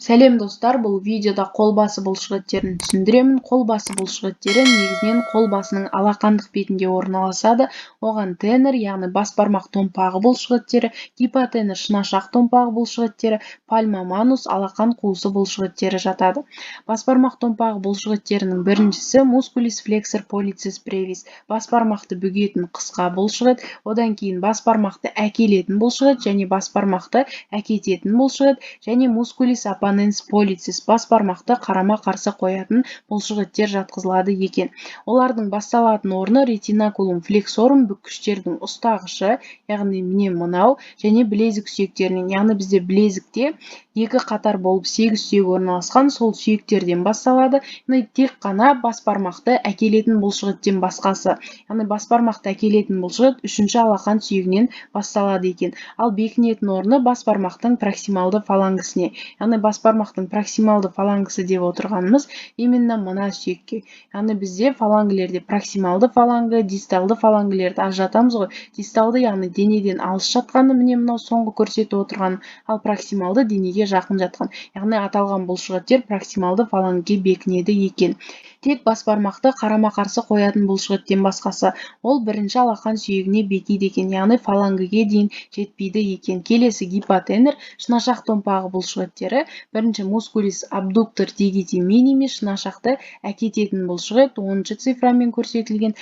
Сәлем, достар! Бұл видеода қол басы бұлшықеттерін түсіндіремін. Қол басы бұлшықеттері негізінен қол басының алақандық бетінде орналасады. Оған тенар, яғни бас бармақ томпағы бұлшықеттері, гипотенар, шынашақ томпағы бұлшықеттері, пальма манус, алақан қуысы бұлшықеттері жатады. Бас бармақ томпағы бұлшықеттерінің біріншісі musculus flexor pollicis brevis, бас бармақты бүгетін қысқа бұлшықет. Одан кейін бас бармақты әкелетін бұлшықет және бас бармақты әкететін бұлшықет және musculus opponens pollicis, бас бармақты қарама-қарсы қоятын бұлшықеттер жатқызылады екен. Олардың басталатын орны retinaculum flexorum, бүккіштердің ұстағышы, яғни міне мынау, және білезік сүйектерінен, яғни бізде білезікте екі қатар болып сегіз сүйек орналасқан, сол сүйектерден басталады. Яғни тек қана бас бармақты әкелетін бұлшықеттен басқасы, яғни бас бармақты әкелетін бұлшықет үшінші алақан сүйегінен басталады екен. Ал бекінетін орны бас бармақтың проксималды фалангісіне, яғни бас бармақтың проксималды фалангісі деп отырғанымыз именно мына сүйекке. Яғни бізде фалангілерде проксималды фалангі, дисталды фалангілерді ажыратамыз ғой. Дисталды, яғни денеден алыс жатқаны, міне мынау соңғы көрсетіп отырғаным, ал проксималды денеге жақын жатқан. Яғни аталған бұлшықеттер проксималды фалангіге бекінеді екен, тек бас бармақты қарама-қарсы қоятын бұлшықеттен басқасы. Ол бірінші алақан сүйегіне бекиді екен, яғни фалангіге дейін жетпейді екен. Келесі гипотенар, шынашақ томпағы бұлшықеттері. Бірінші musculus abductor digiti minimi, шынашақты әкететін бұлшықет, 10-шы цифрамен көрсетілген.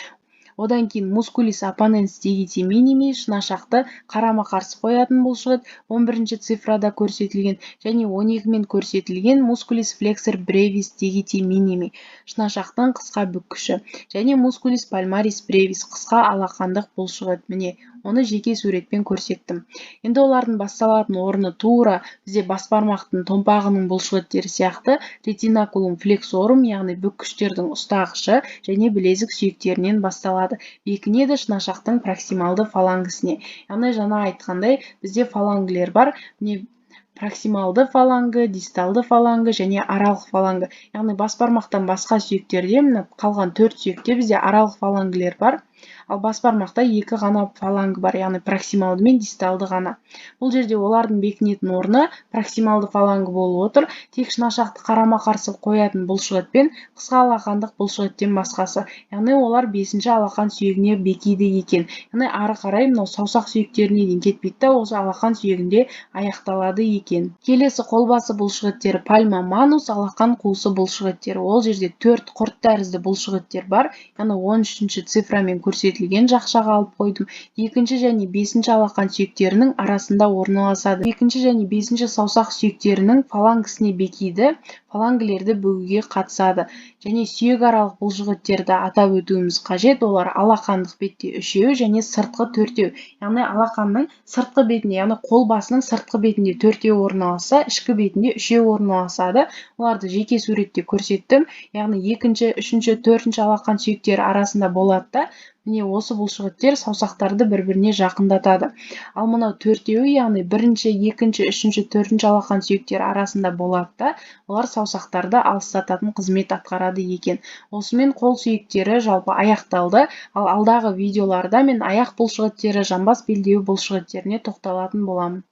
Одан кейін musculus opponens digiti minimi, шынашақты қарама-қарсы қоятын бұлшықет, 11-ші цифрада көрсетілген, және 12-мен көрсетілген musculus flexor brevis digiti minimi, шынашақтың қысқа бүккіші, және musculus palmaris brevis, қысқа алақандық бұлшықет. Міне, оны жеке суретпен көрсеттім. Енді олардың басталатын орны тура бізде бас бармақтың томпағының бұлшықеттері сияқты retinaculum flexorum, яғни бүккіштердің ұстағышы, және білезік сүйектерінен басталады. Бекінеді шынашақтың проксималды фалангісіне. Яғни жаңа айтқандай, бізде фалангілер бар, міне, проксималды фалангі, дисталды фалангі және аралық фалангі. Яғни бас бармақтан басқа сүйектерде, мына қалған төрт сүйекте бізде аралық фалангілер бар, ал бас бармақта екі ғана фалангі бар, яғни проксималды мен дисталды ғана. Бұл жерде олардың бекінетін орны проксималды фалангі болып отыр, тек шынашақты қарама-қарсы қоятын бұлшықет пен қысқа алақандық бұлшықеттен басқасы. Яғни олар бесінші алақан сүйегіне бекиді екен. Яғни ары қарай мынау саусақ сүйектеріне дейін кетпейді да, осы алақан сүйегінде аяқталады екен. Келесі қолбасы бұлшықеттері пальма манус, алақан қуысы бұлшықеттері. Ол жерде төрт құрт тәрізді бұлшықеттер бар, яғни 13-ші цифрамен көрсетілген жақшаға алып қойдым. Екінші және бесінші алақан сүйектерінің арасында орналасады. Екінші және бесінші саусақ сүйектерінің фалангісіне бекиді, фалангілерді бүгуге қатысады. Және сүйекаралық бұлшықеттерді атап өтуіміз қажет. Олар алақандық бетте үшеу және сыртқы төртеу, яғни алақанның сыртқы бетінде, яғни қол басының сыртқы бетінде төртеу орналасса, ішкі бетінде үшеу орналасады. Оларды жеке суретте көрсеттім. Яғни екінші, үшінші, төртінші алақан сүйектері арасында болады да, міне, осы бұлшықеттер саусақтарды бір-біріне жақындатады. Ал мынау төртеуі, яғни бірінші, екінші, үшінші, төртінші алақан сүйектері арасында болады да, олар саусақтарды алыстататын қызмет атқарады екен. Осымен қол сүйектері жалпы аяқталды. Ал алдағы видеоларда мен аяқ бұлшықеттері, жамбас белдеуі бұлшықеттеріне тоқталатын боламын.